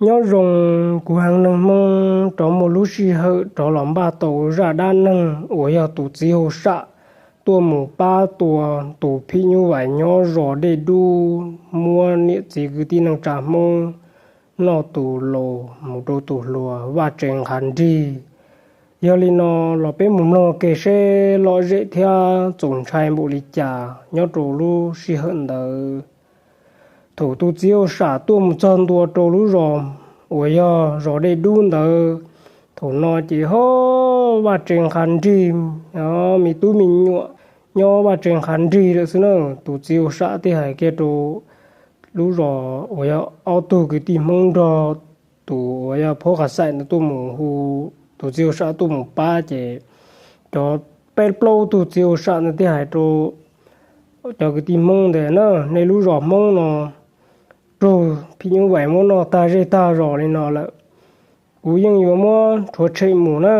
Nyob zoo kuv haiv neeg Hmoob rov muaj lub sij hawm rov los npaj tau zaj dab neeg uas yog tus txiv hauj sam tuaj mus pab tua tus phim nyuj vais nyob zos Dej Dub, muab niam txiv kwv tij neej tsa Hmoob noj tus laus mus rau tus hluas vaj tse nqha nrig. Yog li no los peb mus mloog ke seb lom zem thiab txaus ntshai npaum li cas nyob rau lub sij hawm ntawd. Thaum tus txiv hauj sam tuaj mus txog ntua rau lub zos uas yog zos Dej Dub ntawd, thaum no ces ho vaj tse nqha nrig, me tub me nyuam nyob vaj tse nqha nrig lawm xwb na. Tus txiv hauj sam thiaj hais kiag rau lub zos uas yog ob tug kwv tij Hmoob nrog tus uas yog phob qas xaim ntawd tuaj mus hu, tus txiv hauj sam tuaj mus pab ces cov peb plaub tug txiv hauj sam ntawd thiaj hais rau cov kwv tij Hmoob ntawd na, nej lub zos Hmoob no raug phim nyuj vais muab noj tag zej tag zos li no lawm. Kuv yeej yuav muab rhuav tshem mus na.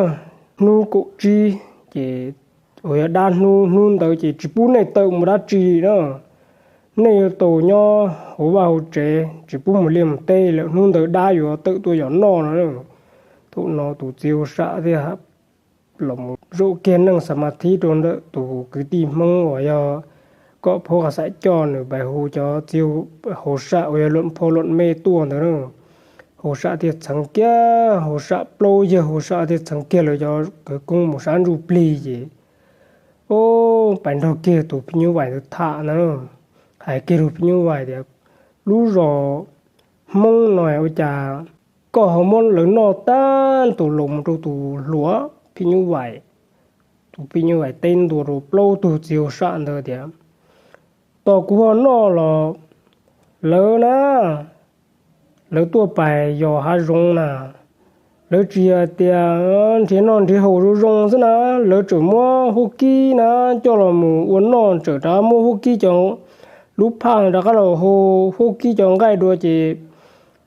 Hnub kaum tsib ces uas yog dab hnub, hnub ntawd ces tsis pub nej tawm mus dab tsi na. Nej yuav tau nyob hauv vaj hauv tsev, tsis pub mus liaj mus teb lawm, hnub ntawd dab yuav tawm tuaj yos noj no. Thaum no tus txiv hauj sam thiaj los zaum kiag neej xa ma thib rau ntawm tus kwv tij Hmoob uas yog kom phob qas xaim coj nws pais hu cov txiv hauj sam uas yog luam phoj luam mej tuaj ntawd na. Hauj sam thiaj txheev kiag, hauj sam plaub yawg hauj sam thiaj txheev kiag lawv cov khawv koob mus sab ntsuj plig ces pais nrog kiag tus phim nyuj vais ntawd tham na. Hais kiag rau phim nyuj vais tias, lub zos Hmoob no ua cas koj ho muab lawv noj tag tus laus mus rau tus hluas phim nyuj vais. Tus phim nyuj vais teb ntua rau plaub tug txiv hauj sam ntawd tias, tos kuv ho noj los lawv na, lawv tuaj pais yos hav zoov na, lawv tsis yog tias nrhiav noj nrhiav haus zoo zoo xwb na, lawv tseem muab huab kib na coj los mus ua noj, tseem rov muab huab kib cov lub phaj rov qab los hu huab kib cov nqaij dua ces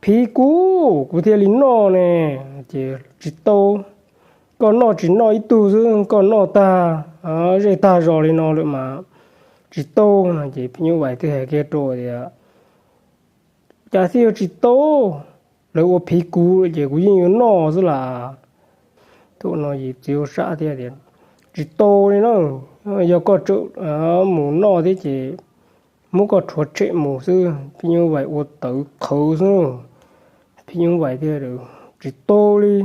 phiv kuv, kuv thiaj li noj ne. Ces tsis tau, koj noj tsis noj ib tug xwb, koj noj tag zej tag zos li no lawm mas tsis tau no. Ces phim nyuj vais thiaj hais kiag rau tias, cas thiaj yuav tsis tau, lawv ua phiv kuv ces kuv yeej yuav noj xwb las. Thaum no txiv hauj sam thiaj tias, tsis tau li na, yog koj tseem mus noj thiab ces muab koj rhuav tshem mus xwb. Phim nyuj vais ua tawv qhawv xwb. Phim nyuj vais thiaj, tsis tau li,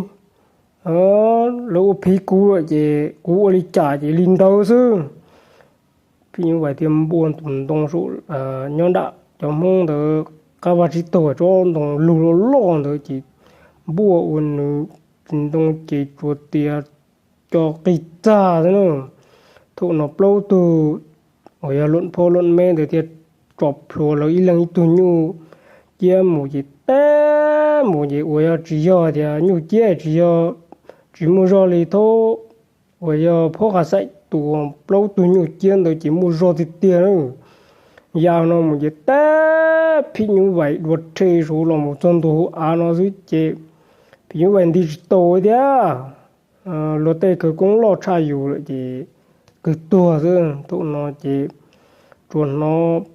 lawv ua phiv kuv lawm ces kuv ua li cas ces li ntawd xwb. Phim nyuj vais thiaj npua tus ntoo saum, nyob nram cov Hmoob ntawd qab vaj tsib taug tsob ntoo lug loj loj ntawd ces npua ua nws tus ntoo ces tsuas tias co qig txag xwb na. Thaum no plaub tug uas yog luam phoj luam meb ntawd thiaj tso plhuav lawv ib leeg ib tug nyuj ciab mus ces teb mus ces uas yog tsis yog tias nyuj ciab tsis yog, tsis muaj zog li thaub uas yog phob qas xaim tua plaub tug nyuj ciab ntawd ces muaj zog tiag tiag na. Yam no mus ces teb phim nyuj vais dua rhe saud los mus txog ntua hauv av no xwb ces phim nyuj vais nti tsis tau thiab. Luag tej khawv koob loj tshaj yus lawm ces kawg tuag xwb. Thaum no ces tsuas hnov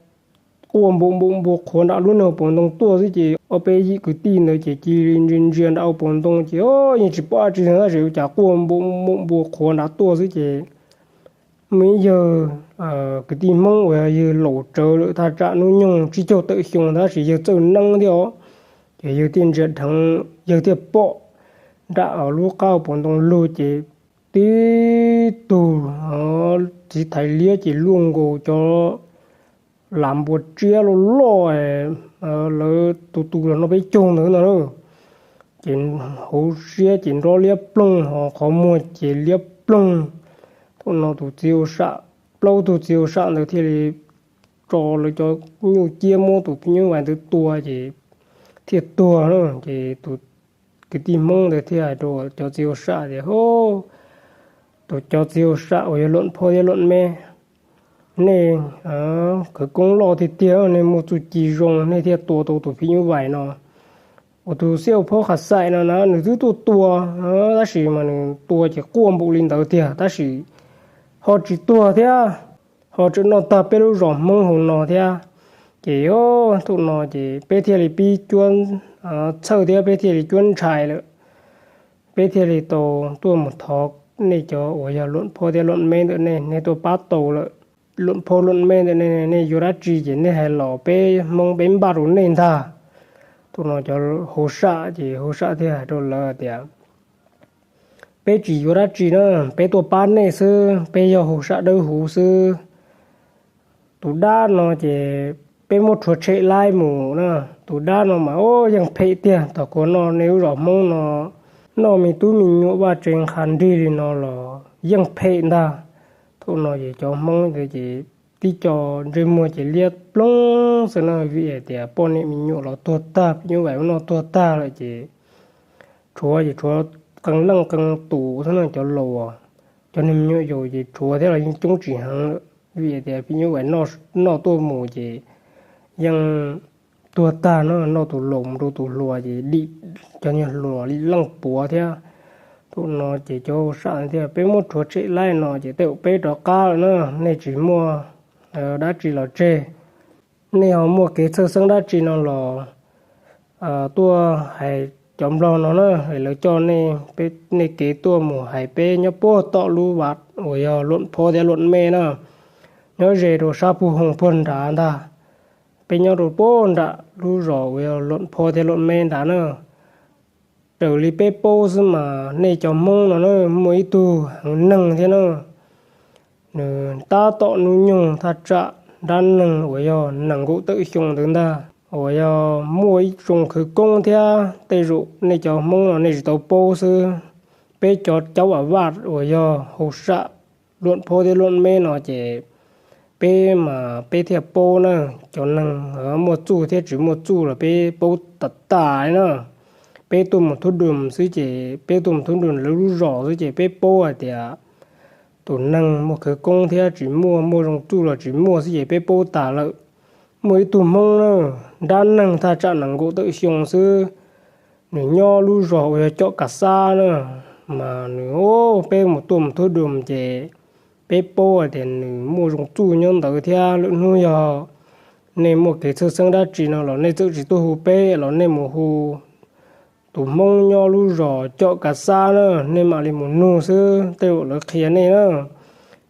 quaj npaum npaum npua qhuav nram lub niag hauv paus ntoo tuaj xwb ces ob peb yim kwv tij ntawd ces cia li ntsia ntsia nram hauv paus ntoo ces yeej tsis pom dab tsi tab sis ua cas quaj npaum npaum npua qhuav nrad tuaj xwb ces muaj ib yawg kwv tij Hmoob uas yawg laus tsawv lawm thaj tsam hnub nyoog tsib caug tawm xyoo tab sis yawg txawj neeb thiab os. Ces yawg thiaj ntsia dheev, yawg thiaj pom nram lub qab hauv paus ntoo lug ces tib tug txiv thais liab ces luaj nkaus cov lav npua tsiab loj loj lawv tus tus los no peb caug ntawd no na. Ces hauv siab ces nrob liab ploog ho qhov muag ces liab ploog. Thaum no tus txiv hauj sam, plaub tug txiv hauj sam ntawd thiaj li tso lawv cov nyuj ciab muab tus phim nyuj vais ntawd tua ces thiaj tuag na. Ces tus kwv tij Hmoob ntawd thiaj hais rau cov txiv hauj sam tias, tus cov txiv hauj sam uas yog luam phoj thiab luam meb, nej khawv koob loj tiag tiag, nej muaj txuj ci zoo nej thiaj tua tau tus phim nyuj vais no. Uas tus xiaj ua phob qas xaim no na nws twb tuaj tua tab sis mas nws tua ces quaj npaum li ntawd tiag tab sis ho tsis tuag thiab, ho tseem noj tag peb lub zos Hmoob hauv no thiab. Ces thaum no ces peb thiaj li pib cuab txhawj thiab peb thiaj li cuab ntshai lawm. Peb thiaj li tau tuaj mus thov nej cov uas yog Luam Phob thiab Luam Meb ntawm nej, nej tuaj pab tau lawm. Luam Phob Luam Meb ntawm nej, nej yuav dab tsi ces nej hais los peb Hmoob peb npaj rau nej ntag. Thaum no cov hauj sam ces hauj sam thiaj hais rau lawv tias, peb tsis yuav dab tsi na, peb tuaj pab nej xwb, peb yog hauj sam dawb huv xwb. Tus dab no ces peb muab rhuav tshem laib mus na. Tus dab no mas yeej phem tiag, thaum kuv noj nej lub zos Hmoob no, noj me tub me nyuam vaj tse nqha nrig li no los yeej phem ntag. Thaum no ces cov Hmoob ces tib co ntsej muag ces liab ploog xwb na, vim hais tias poj niam me nyuam los tuag tag, phim nyuj vais noj tuag tag lawm ces tshuav ces tshuav qee leej qee tus xwb na, cov laus, cov neeg me nyuam yaus ces tshuav thiab los yeej coob tsis heev lawm, vim hais tias phim nyuj vais noj tuaj mus ces yeej tuag tag no, noj tus laus mus rau tus hluas ces dim cov niag hluas li leej puav thiab. Thaum no ces cov hauj sam thiaj, peb muab rhuav tshem laib no ces tej zaum peb rov qab lawm na, nej tsis muaj dab tsi los tseg. Nej ho muaj kev txhawj xeeb dab tsi no los tuaj hais cov nplog no na, es lawv coj nej kev tuaj mus hais peb nyob puag tom lub vaj uas yog Luam Phob thiab Luam Meb na, nyob ze rau sab Phu Hoos puag nrad ntag. Peb nyob rau puag nram lub zos uas yog Luam Phob thiab Luam Meb nrad na. Raws li peb paub xwb mas nej cov Hmoob no na muaj ib tug heev neeg thiab na, nws tab tom hnub nyoog thaj tsam dab neeg uas yog nees nkaum tawm xyoo ntawd ntag, uas yog muaj ib tsoom khawv koob thiab. Tej zaum nej cov Hmoob no nej tsis tau paub xwb. Peb cov caub av vaj uas yog hauj sam Luam Phob thiab Luam Meb no ces peb mas peb thiaj paub na. Cov neeg muaj txuj thiab tsis muaj txuj los peb paub tas tas li na. Peb tuaj mus thub dum xwb ces peb tuaj mus thub dum lawv lub zos xwb ces peb paub hais tias tus neeg muaj khawv koob thiab tsis muaj, muaj zoo txuj los tsis muaj xwb ces peb paub tas lawm. Muaj ib tug Hmoob na, dab neeg thaj tsam nees nkaum tawm xyoo xwb, nws nyob lub zos uas yog Coj Kav Xab na, mas nws, peb mus tuaj mus thub dum ces peb paub hais tias nws muaj zoo txuj nyob ntawd thiab. Lwm hnub yog nej muaj kev txhawj xeeb dab tsi no los nej txawm tsis tuaj hu peb los nej mus hu tus Hmoob nyob lub zos Coj Kav Xab na, nej mam li mus nug xwb, tej zaum lawv qhia nej na.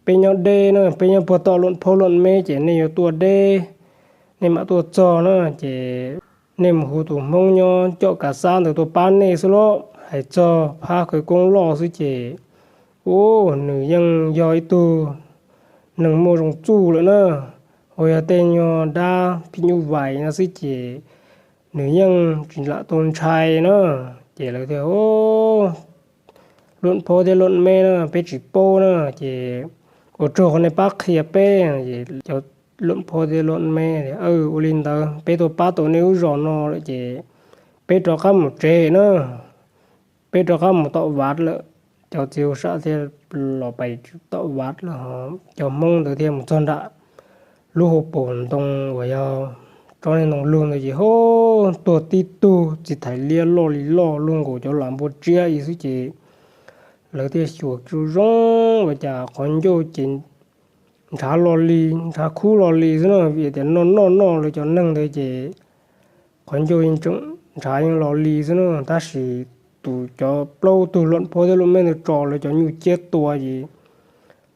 Peb nyob deb na, peb nyob puag tom Luam Phob Luam Meb ces nej yuav tuaj deb, nej mam tuaj txog na. Ces nej mus hu tus Hmoob nyob Coj Kav Xab ntawd tuaj pab nej xwb los hais txog phab khawv koob loj xwb ces, u, nws yeej yog ib tug neeg muaj zoo txuj lawm na. Uas yog tej nyuag dab phim nyuj vais no xwb ces nws yeej tsis lam tau ntshai na. Ces lawv tias, Luam Phob thiab Luam Meb na, peb tsis paub na, ces ua tsaug qhov nej pab qhia peb. Cov Luam Phob thiab Luam Meb, ua li ntawd peb tuaj pab tau nej lub zos no lawm ces peb rov qab mus tsev na, peb rov qab mus tom vaj lawm. Cov txiv hauj sam thiaj los pais tom vaj lawm, cov Hmoob ntawd thiaj mus txog nram lub hauv paus ntoo uas yog tsob niag ntoo lug ntawd ces, hov, tuag tib tug txiv thais liab loj li loj luaj nkaus cov lam npua tsiab ib xwb ces lawv thiaj xyuas tsu zoo ua cas qhov ncauj ces ntshav lo li, ntshav khub lo li xwb no, vim tias noj noj noj lawv cov neeg ntawd ces qhov ncauj yeej tseem ntshav yeej lo li xwb no. Tab sis tus cov plaub tug Luam Phob thiab Luam Meb ntawd tso lawv cov nyuj ciab tua ces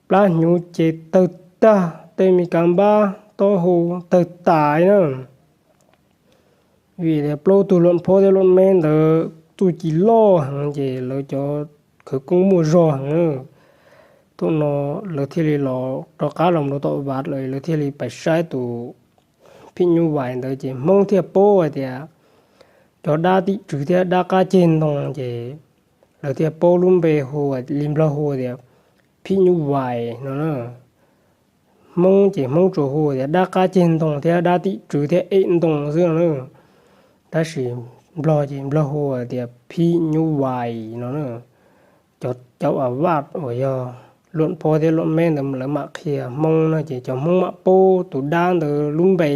plab hnyuv ces tawg tag, tej me kav npab taub hau tawg tas na. Vim tias plaub tug Luam Phob thiab Luam Meb ntawd txuj ci loj heev ces lawv cov khawv koob muaj zog heev. Thaum no lawv thiaj li los rov qab los rau tom vaj lawm, lawv thiaj li pais saib tus phim nyuj vais ntawd ces Hmoob thiaj paub hais tias cov dab tim tswv thiab dab qab ceg ntoo ces lawv thiaj paub lub npe hu, li Nplog hu tias phim nyuj vais no na. Hmoob ces Hmoob tsuas hu tias dab qab ceg ntoo thiab dab tim tswv thiab em ntoo xwb no na. Tab sis Nplog ces Nplog hu tias phim nyuj vais no na. Cov caub av vaj uas yog Luam Phob thiab Luam Meb ntawd lawv mam qhia Hmoob no ces cov Hmoob mam paub tus dab ntawd lub npe.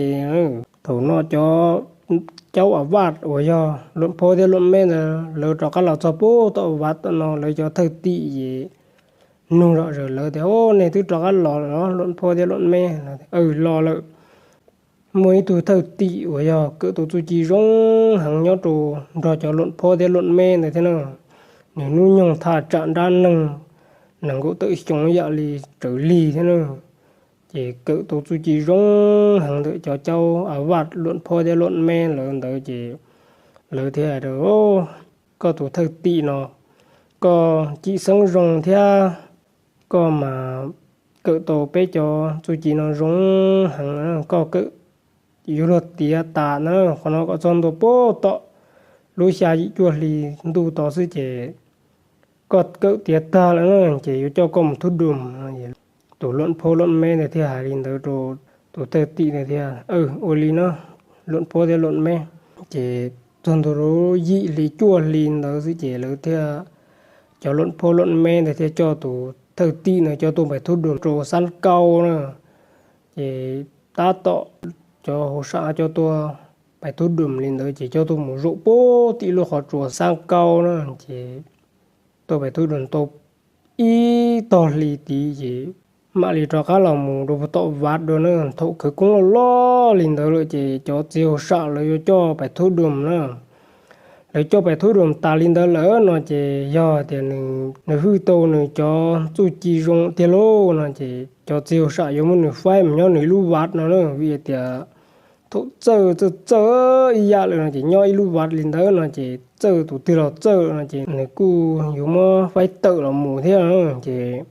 Thaum no cov caub av vaj uas yog Luam Phob thiab Luam Meb ntawd lawv rov qab los txog puag tom vaj tom no, lawv cov thawj tim ces nug zom zaws lawv tias, Au, nej twb rov qab los lawm los Luam Phob thiab Luam Meb? Aws, los lawm. Muaj ib tug thawj tim uas yog kawm tau txuj ci zoo heev nyob rau nrog cov luam phob thiab luam meb ntawd thiab na. Nws hnub nyoog thaj tsam nrab neeg nees nkaum tawm xyoo yam li tsawv lig thiab na. Ces kawm tau txuj ci zoo heev ntawm cov caub a vaj luam phob thiab luam meb lawv ntawd ces lawv thiaj hais tias, Koj tus thawj tim no, koj cim xeeb zoo thiab koj mas kawm tau peb cov txuj ci no zoo heev, koj kawm yuav luag tiav tas na. Qhov no kom txog ntua puag tom lub xya yim cuaj hli ntuj tod xwb ces koj kawm tiav tag lawm na ces yuav coj koj mus thub dum. Tus luam phob luam meb ntawd thiaj hais li ntawd rau tus thawj tim ntawd thiab, Ua li na, luam phob thiab luam meb. Ces txog ntua lub yim hli cuaj hli ntawd xwb ces lawv thiaj, cov luam phob luam meb ntawd thiaj coj tus thawj tim ntawd coj tuaj pais thub dum rau Xab Kaub na. Ces tab tom cov hauv sam coj tuaj pais thub dum li ntawd ces coj tuaj mus zaum puag tim lub qhov tsua Xab Kaub na. Ces tuaj pais thub dum tau ib tog hli tid ces mam li rov qab los mus rau puag tom vaj dua na. Thaum khawv koob loj loj li ntawd lawm ces cov txiv hauv sam lawv yuav coj pais thub dum na. Lawv coj pais thub dum tas li ntawd lawm no ces yog tias nws hwj tau nws cov txuj ci zoo tiag lauj no ces cov txiv hauv sam yuav muab nws faib mus nyob nws ib lub vaj no na, vim tias thaum txawj txawj txawj ib yam lawm no ces nyob ib lub vaj li ntawd no ces txawj tus twg los txawj no ces nws kuj yuav muab faib tawm los mus thiab. Ces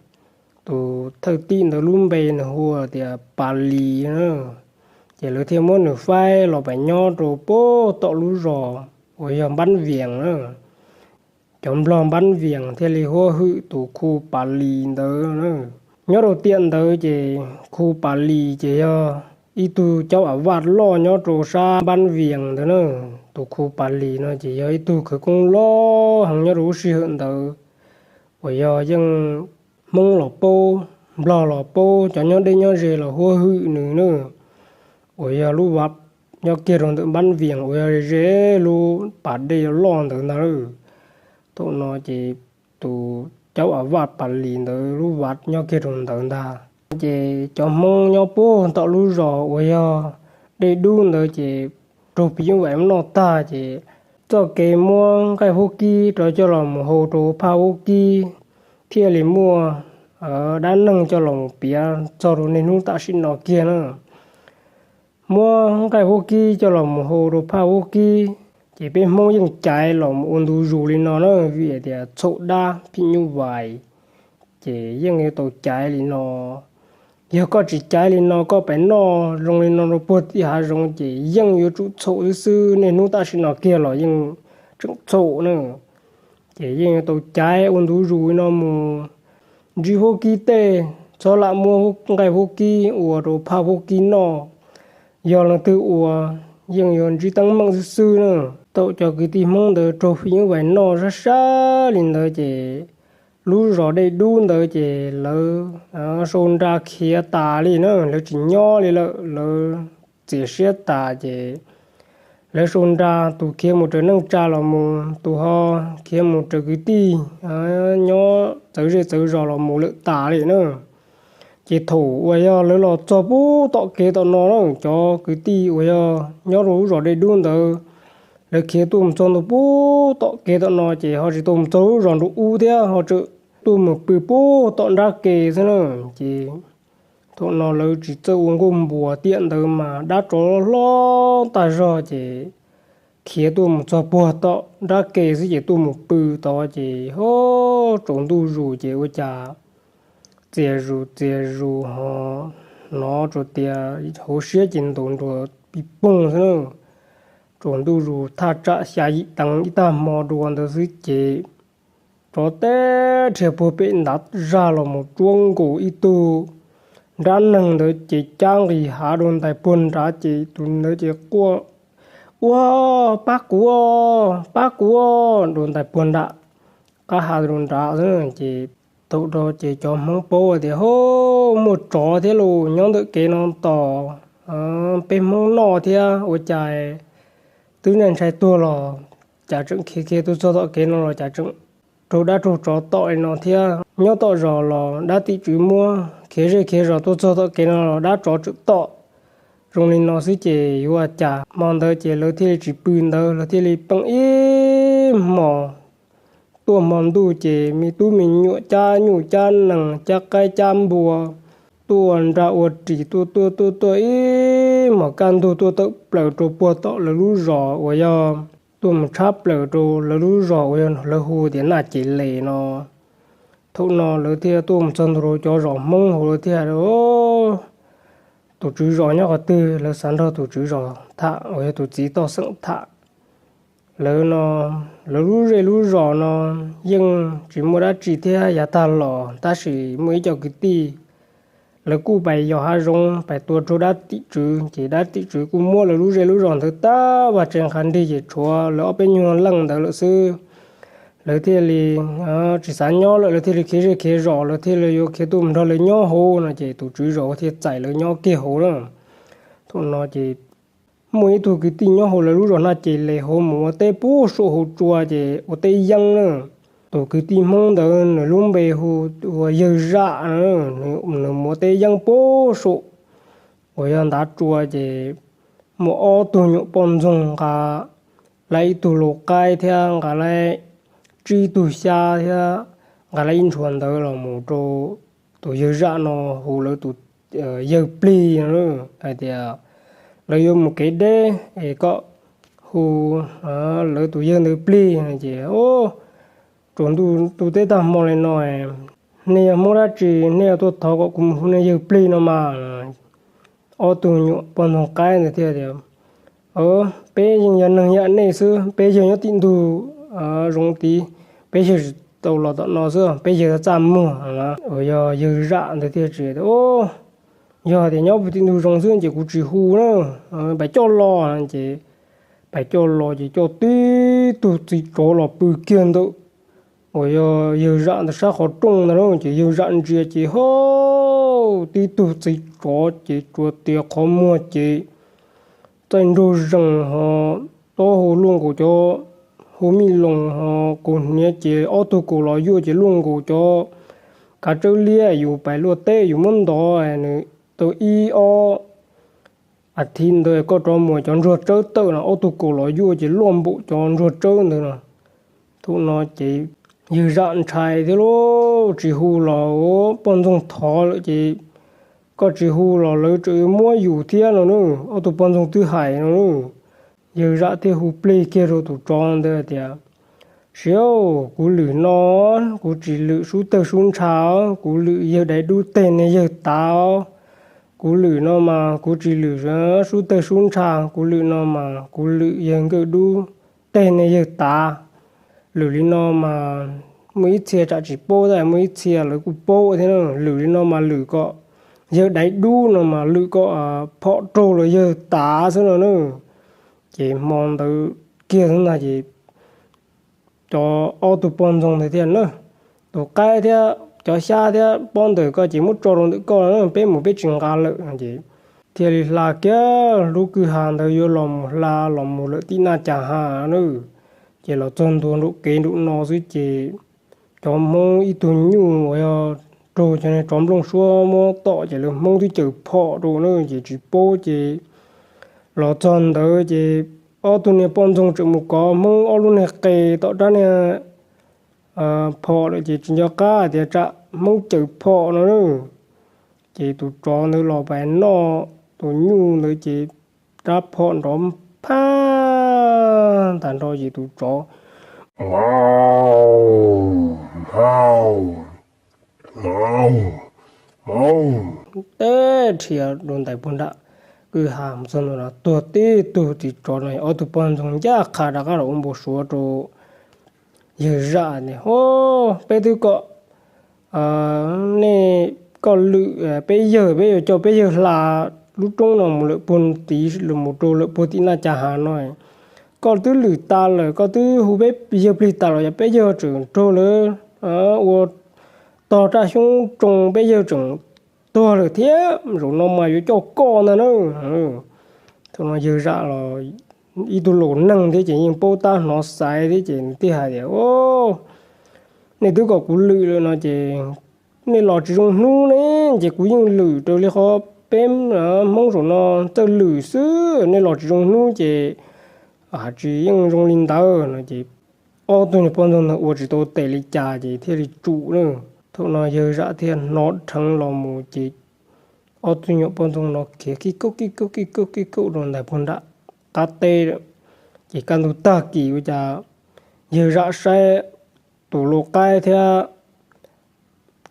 tus thawj tim ntawd lub npe nws hu tias Pas Lis na. Ces lawv thiaj muab nws faib los pem nyob rau puag tom lub zos uas yog Npab Vias na. Cov Nplog Npab Vias thiaj li huab hwm tus khu Pas Lis ntawd na. Nyob rau tiam ntawd ces khu Pas Lis ces yog ib tug caub a vaj loj nyob rau sab Npab Vias ntawd na. Tus khu Pas Lis no ces yog ib tug khawv koob loj heev nyob rau lub sij hawm ntawd uas yog yeej Hmoob los paub, Nplog los paub, cov nyob deb nyob ze los huab hwm nws na. Uas yog lub vaj nyob kiag rau ntawm Npab Vias uas yog ze lub pas dej loj ntawd ntag. Thaum no ces tus caub a vaj Pas Lis ntawd lub vaj nyob kiag rau ntawd ntag. Ces cov Hmoob nyob puag tom lub zos uas yog Dej Dub ntawd ces raug phim nyuj vais noj tag ces txoj kev muab nqaij huab kib rov coj los mus hau rau phaj huab kib thiaj li muaj dab neeg coj los mus piav txog rau niaj hnub tam sim no kiag na. Muab nqaij huab kib coj los mus hau rau phaj huab kib ces peb Hmoob yeej caiv los mus ua ntu zus li no na, vim tias txhaum dab phim nyuj vais ces yeej yuav tau caiv li no. Yog koj tsis caiv li no koj pem noj zoo li no rau puag tim hav zoov ces yeej yuav tsum txhaum xwb xwb, niaj hnub tam sim no kiag los yeej tseem txhaum na. Ces yeej yuav tau caiv ua ntu zus li no mus, ntsib huab kib tej, txhob lam muab nqaij huab kib ua rau phaj huab kib noj. Yog leej twg ua yeej yuav ntsib teeb meem xwb xwb na. Thaum cov kwv tij Hmoob ntawd raug phim nyuj vais noj sab sab li ntawd ces lub zos Dej Dub ntawd ces lawv sau nra khiav tas li na, lawv tsis nyob li lawm, lawv txias siab tas ces lawv sau nra, tus khiav mus raws neej tsa los mus, tus ho khiav mus raws kwv tij nyob txawv zej txawv zos los mus lawm tas li na. Ces thaum uas yog lawv los txog puag tom kev tom no na, cov kwv tij uas yog nyob rau lub zos Dej Dub ntawd, lawv khiav tuaj mus txog ntua puag tom kev tom no ces ho tsis tau mus txog lub zos nraum ub thiab, ho tseem tuaj mus pw puag tom nrab ke xwb na. Ces thaum no lawv tsis txawj ua nkuaj npuas, tiam ntawd mas dab tsov hlob tag zog ces khiav tuaj mus txog puag tom nrab ke xwb ces tuaj mus pw tod ces ho tsaus ntuj zus ces ua cas txias zus txias zus ho hnov tsuas tias hauv siab ces ntaus nruas pis poog xwb na. Tsaus ntuj zus thaj tsam xya yim teev ib tag hmo dua ntawd xwb ces tsov teb rhiav puag pem ntav zaj los mus tsuab nkaus ib tug nrab neeg ntawd ces cab nqis hav rau ntais puag nrad ces tus ntawd ces quaj, Ua, pab kuv, pab kuv, rau ntais puag nram qab hav rau nrad xwb ces thaum no ces cov Hmoob paub tias, Ho, muaj tsov thiab los nyob ntawm kev no tos peb Hmoob noj thiab ua cas twb ntshai tuag los cas tseem khiav khiav tuaj txog tom kev no los cas tseem raug dab raug tsov tom li no thiab. Nyob tom zos los dab tim tswv muab, khiav zej khiav zos tuaj txog tom kev no los dab tsov tseem tom. zoo li no xwb ces yuav ua cas. Hmo ntawd ces lawv thiaj li tsis pw ntawd, lawv thiaj li pheej ib hmos. Tuaj hmo ntuj ces me tub me nyuam cab nyuj cab nees cab qaib cab npua, tuaj ua nra ua ris tuaj tuaj tuaj tuaj ib hmos kaj ntug tuaj tawm plaws rau puag tom lawv lub zos uas yog tuaj mus tshab plaws rau lawv lub zos uas yog lawv hu tias Naj Ces Les no. Thaum no lawv thiaj tuaj mus txog ntua rau cov zos Hmoob hauv lawv thiaj, tus tswv zos nyob qhov twg, lawv xav nrog tus tswv zos tham uas yog tus txiv toj xeem tham. Lawv no, lawv lub zej lub zos no yeej tsis muaj dab tsi thiab yav tag los tab sis muaj ib co kwv tij lawv kuj pais yos hav zoov pais tua rau dab tim tswv ces dab tim tswv kuj muab lawv lub zej lub zos ntawd tag vaj tse nqha nrig ces tshuav lawv ob peb nyuag leej ntawd lawm xwb. Lawv thiaj li tsis xav nyob lawm, lawv thiaj li khiav zej khiav zos, lawv thiaj li yuav khiav tuaj mus nrog lawv nyob hauv no ces tus tswv zos thiaj txais lawv nyob kiag hauv na. Thaum no ces muaj ib tug kwv tij nyob hauv lawv lub zos Naj Ces Les hauv mus ua teb puag saum hauv tsua ces ua teb yeeb na. Tus kwv tij Hmoob ntawd nws lub npe hu ua Yawg Zam, nws mus ua teb yeeb puag saum uas yog ntav tsua ces muaj ob tug nyuam poj ntxoog nqa lawv ib tug lau qaib thiab nqa lawv tsib tug xyab thiab nqa lawv ib ntshua ntawd los mus rau tus Yawg Zam no hu lawv tus yawg plig no hais tias lawv yuav mus kev deb es koj hu lawv tus yawg ntawd plig no ces tsaus ntuj tu teb tag hmo li no, nej yog Hmoob dab tsi nej yuav tuaj thov kom kuv mus hu nej yawg plig no mas. Ob tug nyuam poj ntxoog qaib ntawd thiaj tias, peb yeej yog neeg yam nej xwb, peb yawg nyob tim ntug zoov tid, peb yawg tsis tau los tom no xwb, peb yawg txaj muag. Uas yog Yawg Zam ntawd thiaj tsis tias, yog tias nyob puag tim ntug zoov xwb ces kuv tsis hu na, pab coj los ces pab coj los ces coj tib tug txiv tsov los pw kiag ntawm uas yog Yawg Zam ntawd sab qhov rooj ntawd na ces Yawg Zam ntsia ces ha, tib tug txiv tsov ces tsuas tias qhov muag ces txaij nraug zees ho, taub hau luaj nkaus cov, hu mij loos ho, kaus hniav ces ob tug kaus los yuaj ces luaj nkaus cov kav tsawb liab yus pais luaj teb yus muab ntov nws tau ib ob a thiv ntawd koj rov muas cov ntsuag tsawb tawm no ob tug kaus los yuaj ces luaj npaum cov ntsuag tsawb ntawd no. Thaum no ces Yawg Zam ntshai thiab lauj, tsis hu los poj ntxoog thov lawm ces koj tsis hu los lawv tseem yuav muab yus thiab no na, ob tug poj ntxoog twb hais no na. Yawg Zam thiaj hu plig kiag rau tus tsov ntawd tias, siav, kuv lwm no kuv tsis lwm sub tawg sub ntsha, kuv lwm yawg daiv dub teg niag yawg tav. Kuv lwm no mas kuv tsis lwm sub tawg sub ntsha, kuv lwm no mas kuv lwm yawg nkawj dub teg niag yawg tav. Lwm li no mas muaj ib txhia tsam tsis paub tab muaj ib txhia lawv kuj paub thiab na. Lwm li no mas lwm kom yawg daiv dub no mas lwm kom phom raug los yawg tav xwb no na. Ces hmo ntawd kiag xwb ntag ces cov ob tug poj ntxoog ntawd thiaj na, tus qaib thiab cov xyab thiab pob ntawm koj ces muab tso rau ntawm koj, peb mus peb tsis nqa lawm no ces thiaj li hla kiag lub kwj ha ntawd yuav los mus hla los mus lawm tim Naj Cas Ha na. Ces los txog ntua nraum kev nraum no xwb ces cov Hmoob ib tug nyuj uas yog raug cov niag tsov nplooj suab muab tom ces lawv Hmoob twb caws phom rau na ces tsis paub ces los txog ntawd ces ob tug niag poj ntxoog tseem mus kov Hmoob ob lub niag qe tom rab niag phom lawm ces tsis nco qab tias tsam Hmoob caws phom no na. Ces tus tsov ntawd los pais noj tus nyuj ntawd ces rab phom nrov phaj tas nrho ces tus tsov teb rhia rau ntais puag nram kwj ha mus txog ntua no tuag tib tug. Tus tsov no ob tug poj ntxoog ncaj qha rov qab los ua npau suav rau Yawg Zam tias, peb twb kom nej, koj lwm peb yawg, peb yuav coj peb yawg hla lub roob no mus lawm puag tid los mus rau lawm puag tim Naj Cas Ha no. Koj twb lwm tas lawm, koj twb hu peb yawg plig tas los yog peb yawg tseem raug lawv ua tog raj xyoob tsoo, peb yawg tseem tuag lawm thiab, zaum no mas yuav coj koj ntag na. Thaum no Yawg Zam los ib tug laus neeg thiab ces yeej paub tab hnov xaiv thiab ces nws thiaj hais tias, nej twb kom kuv lwm lawm no ces nej los tsis zoo hnub ne, ces kuv yeej lwm raws li qhov Peb Hmoob zaum no txawj lwm xwb, nej los tsis zoo hnub ces tsis yeej zoo li ntawd no ces ob tug nyuag poj ntxoog ntawd ua tsis tau tes li cas ces thiaj li tsum na. Thaum no yawg zam thiaj hnov dheev los mus ces ob tug nyuag poj ntxoog no khiav kij kauj kij kauj kij kauj kij kauj rau ntawm puag nram qab teb, ces kaj ntug tag kis ua cas yawg zam saib tus lau qaib thiab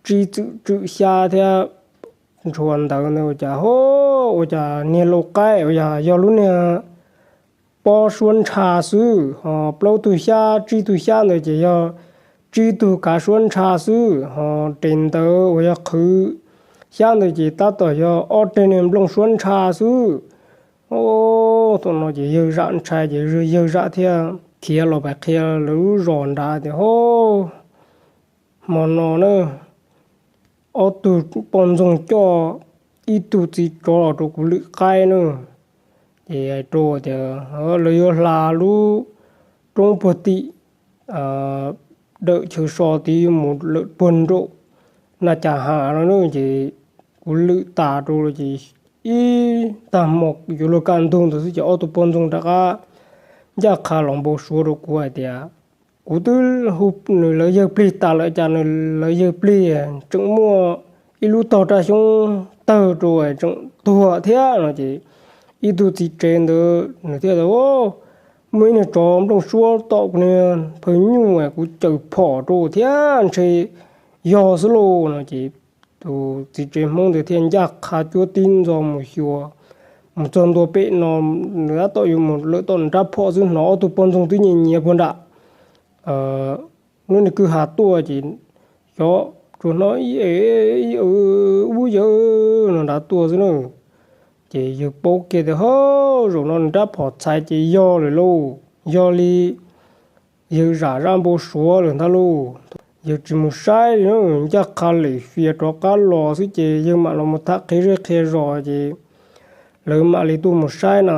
tsib txwm tswm xyab thiab ntshua ntawd ntawd ua cas ho, ua cas niag lau qaib ua cas yog lub niag pob suab ntsha xwb, ho plaub tug xyab tsib tug xyab ntawd ces yog tsib tug kav suab ntsha xwb, ho tes ntawd uas yog qhwv xyab ntawd ces tab tom yog ob reg niag nplooj suab ntsha xwb. Thaum no ces yawg zam ntshai ces yawg zam thiaj khiav los pais qhia lawv lub zos nrad tias, Ho, hmo no na, ob tug poj ntxoog coj ib tug txiv tsov los rau kuv lwm qaib na. Ces hais rau tias lawv yuav hla lub roob puag tim dawm chaw so tid mus lawm puag nraum na cas has no na, ces kuv lwm tas rau ces ib tag hmo yuav luag kaj ntug ntawd xwb ces ob tug poj ntxoog rov qab ncaj qha los npau suav rau kuv hais tias, kuv twb hu nws lawv yawg plig tas lawm cas nws lawv yawg plig tseem muaj ib lub tog raj xyoob tawg rau tseem tuag thiab no ces ib tug txiv tsev ntawd nws thiaj tias, Muaj ib niag tsov nplooj suab tom kuv niag phaw nyuj kuv caws phom rau thiab ntshe yog xwb lauj no ces tus txiv tsev Hmoob ntawd thiaj ncaj qha cuab tib ntxo mus xyuas, mus txog ntua pem no, nws tab tom yuav mus lawm tom nws rab phom xwb hnov ob tug poj ntxoog twb nyiav nyiav puag nram lub niag kwj ha tuaj ces xyov tsuas hnov ib ub yawv no nrad tuaj xwb na. Ces yawg paub kiag tias, Ho, zaum no nws rab phom txhais ces yog lawm lauj, yog li yawg zam zaj npau suav lawm ntag lauj. Yawg tsis mus saib li, ncaj qha lem fias rov qab los xwb ces yawg mam los mus tham qhia zej qhia zos ces lawv mam li tuaj mus saib na,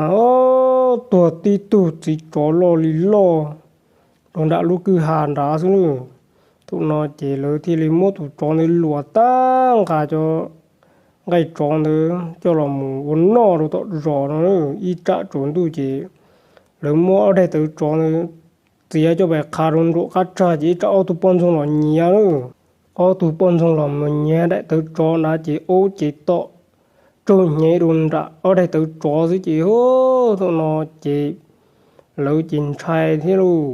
tuag tib tug txiv tsov loj li loj rau nram lub kwj ha nrad xwb na. Thaum no ces lawv thiaj li muab tus tsov ntawd luas tag nqa cov nqaij tsov ntawd coj los mus ua noj rau tom zos no. Ib tsam tsaus ntuj ces lawv muab ob daig tawv tsov ntawd txiav coj pais qhav rau nraum qab tsag ces ib tsam ob tug poj ntxoog los nyiav na. Ob tug poj programme los mus nyiav daim tawv tsov ntawd ces aub ces tom tsaug hnyev rau nram ob daig tawv tsov xwb ces, thaum no ces lawv ces ntshai thiab lauj.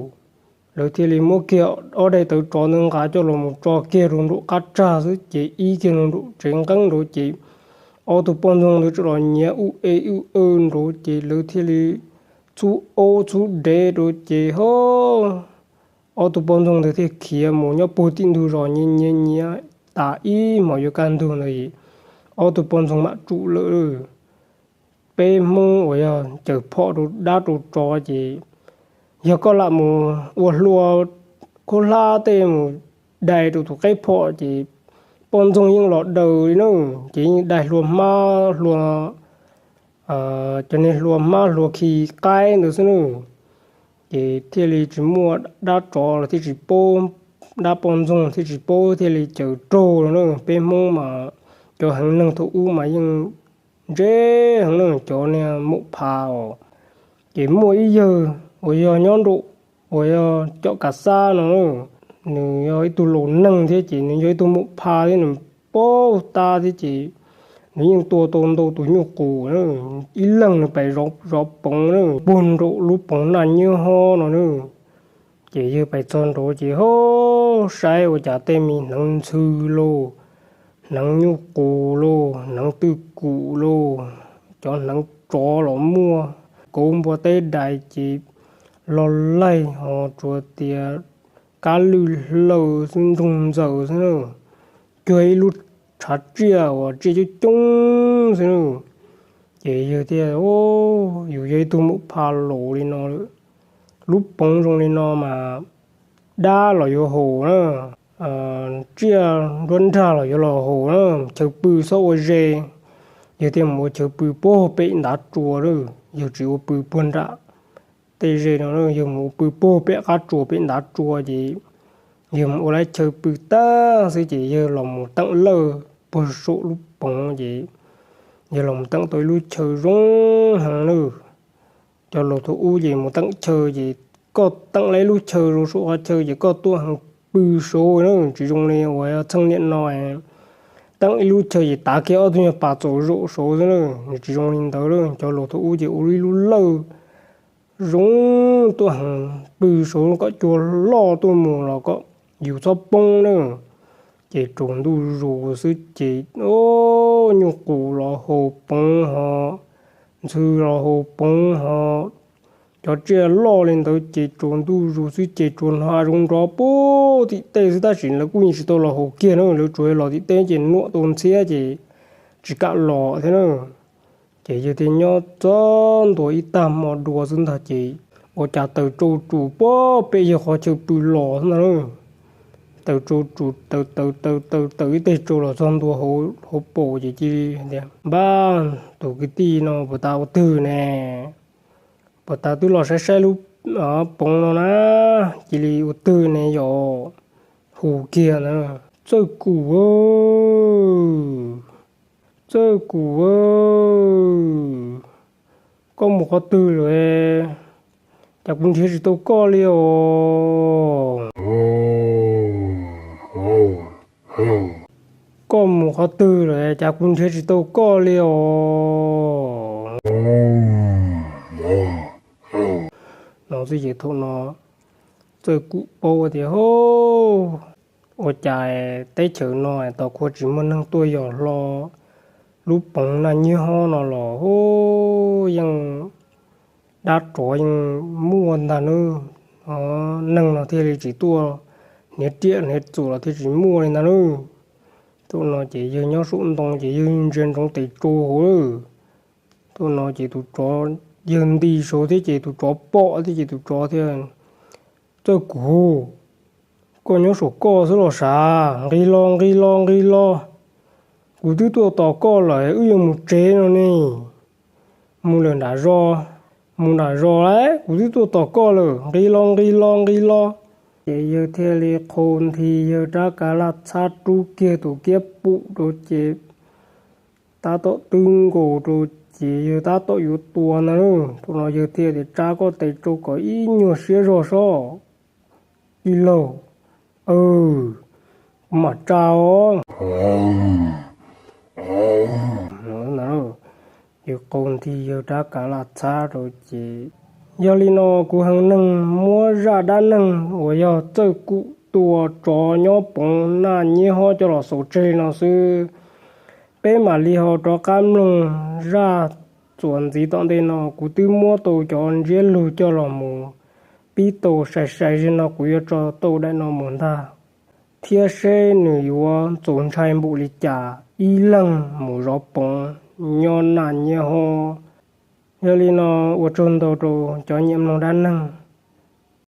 Lawv thiaj li muab kiag ob daig tawv tsov ntawd nqa coj los mus tso kiag rau nraum qab tsag xwb ces ib kiag nraum tsev nqeeb nraud ces ob tug poj ntxoog ntawd txawm los nyiav ub e ub e nraud ces lawv thiaj li txhub aub txhub dev rau ces ho ob tug poj ntxoog ntawd thiaj khiav mus nyob puag tim ntug zos nyiav nyiav nyiav tas ib hmos yuav kaj ntug ntawd, ob tug poj ntxoog mam tsum lawm. Peb Hmoob uas yog cawm phom rau dab rau tsov ces yog koj lam mus ua hlua khaub hlab tej mus dai rau tus qeb phom ces poj ntxoog yeej los daws li na, ces yeej dai hlua hmab hlua, cov niag hlua hmab hlua khi qaib ntawd xwb na. Ces thiaj li tsis muaj dab tsov los thiaj tsis paub, dab poj ntxoog thiaj tsis paub thiaj li cawm raug los na. Peb Hmoob mas cov heev neeg thaum ub mas yeej ntse heev na, cov niag maum pha os. Ces muaj ib yawg uas yog nyob nraum uas yog cov kav xab no, nws yog ib tug laus neeg thiab ces nws yog ib tug maum pha thiab nws paub tab thiab ces nws yeej tua tau ntau tus nyuj qus, ib leeg nws pais zov poov na, puag nraum lub poov naj nyob ho no na. Ces yawg pais txog nraud ces ho saib ua cas tej me hneev ntxhw lauj, hneev nyuj qus lauj, hneev twj kum lauj, cov hneev tsov los muaj, kauv npua teb dais ces log laig ho tsuas tias kab lwj hlaw xwb ntsoog ntxaws xwb na, cuag ib lub tshav tsiaj uas tsiaj coob coob xwb na. Ces yawg thiaj, yus yog ib tug maum pha laus li no, lub poov zoo li no mas dab los yuav haus na, tsiaj nruab nrag los yuav los haus na, chaw pw txhob ua ze. Yawg thiaj mus ua chaw pw puag pem ntav tsua, yawg tsis ua pw puag nram tej ze no, yawg mus ua pw puag pem qab tsua pem ntav tsua ces yawg mus ua lawv chaw pw tag xwb ces yawg los mus teem lawj puag saum lub poov ces yawg los mus teem tau ib lub chaw zoo heev na. Cov laus thaum ub ces mus teem chaw ces koj teem tau ib lub chaw zoo saum qhov chaw ces koj tuaj heev pw saud na, tsis zoo li uas yog txheej niaj no teem ib lub chaw ces tav kiag ob tug nyuag pas txaus zaum saud xwb na. Nws tsis zoo li ntawd, cov laus thaum ub ces ua ib lub lawj zoo tuaj heev pw saud kom cua loj tuaj mus los kom yus txhob poob na. Ces tsaus ntuj zus xwb ces nyuj qus los haus poov ho ntxhw los haus poov ho cov tsiaj loj li ntawd ces tsaus ntuj zus xwb ces tsuas hnov zoo nrov puag tim tej xwb tab sis lawv kuj yeej tsis tau los haus kiag na, lawv tsuas los tim tej ces nuam tau ntxhiab ces tsis kam los thiab na. Ces yawg thiaj nyob txog ntua ib tag hmo dua xwb ntag ces ua cas taws tsau tsus puag pem yawg qhov chaw pw los xwb ntag na. Taws tsau tsus taws taws taws taws taws ib teg tsau los txog ntua hauv paus ces cia li tias, Npab, tus kwv tij no puas tas ua twg ne? Puas tas twb los saib saib lub poov no na? Cia li ua twg ne yom? Hu kiag na, Txawj Kum, Txawj Kum, koj mus qhov twg lawm? Cas kuv nrhiav tsis tau koj li os? Koj mus qhov twg lawm? Cas kuv nrhiav tsis tau koj li os? No xwb ces thaum no Txawj Kum paub tias, Hov, ua cas teb chaws no tos kuv tsis muaj neeg tuaj yos hlo lub poov naj nyiab hob no los hov, yeej dab tsov yeej muaj ntag nawb. Neeg no thiaj li tsis tuaj, hniav riam hniav txuas los thiaj tsis muaj li ntag nawb. Thaum no ces yawg nyob saum ntoo ces yawg ntsia ntsoov tes tsau hauv lawm. Thaum no ces tus tsov, yawg nti saud thiab ces tus tsov pom thiab ces tus tsov thiaj, Txawj Kum, koj nyob saum koj xwb los sav? Nqis los, nqis los, nqis los. Kuv twb tuaj tos koj lawm, wb yuav mus tsev no ne. Mus lawm nram zos, mus nram zos lawm, kuv twb tuaj tos koj lawm, nqis los, nqis los, nqis los. Ces yawg thiaj li qhau nthi yawg rab kav laj txhab rub kiag tus kiab pum rau ces tab tom twb nkaus rau ces yawg tab tom yuav tua ntag. Thaum no yawg thiaj tias, Tsa koj tes tsau kom ib nyuag siab zog sob, tij laug. Kuv mam tsa os. Yawg qau nthi yawg rab kav laj txhab rau ces, Yog li no kuv hee neeg muab zaj dab neeg uas yog Txawj Kum tua tsov nyob poov naj nyiab hob coj los xaus tseg no xwb. Peb mam li ho rov qab mloog zaj txuas ntxiv tom ntej no. Kuv twb muab tau cov ntsiab lus coj los mus pib tau sai sai, zaum no kuv yuav tso tau daim no mus ntag thiab seb nws yuav txaus ntshai npaum li cas ib leeg mus zov poov nyob naj nyiab hob. Yog li no, ua tsaug ntau rau cov nyiam mloog dab neeg.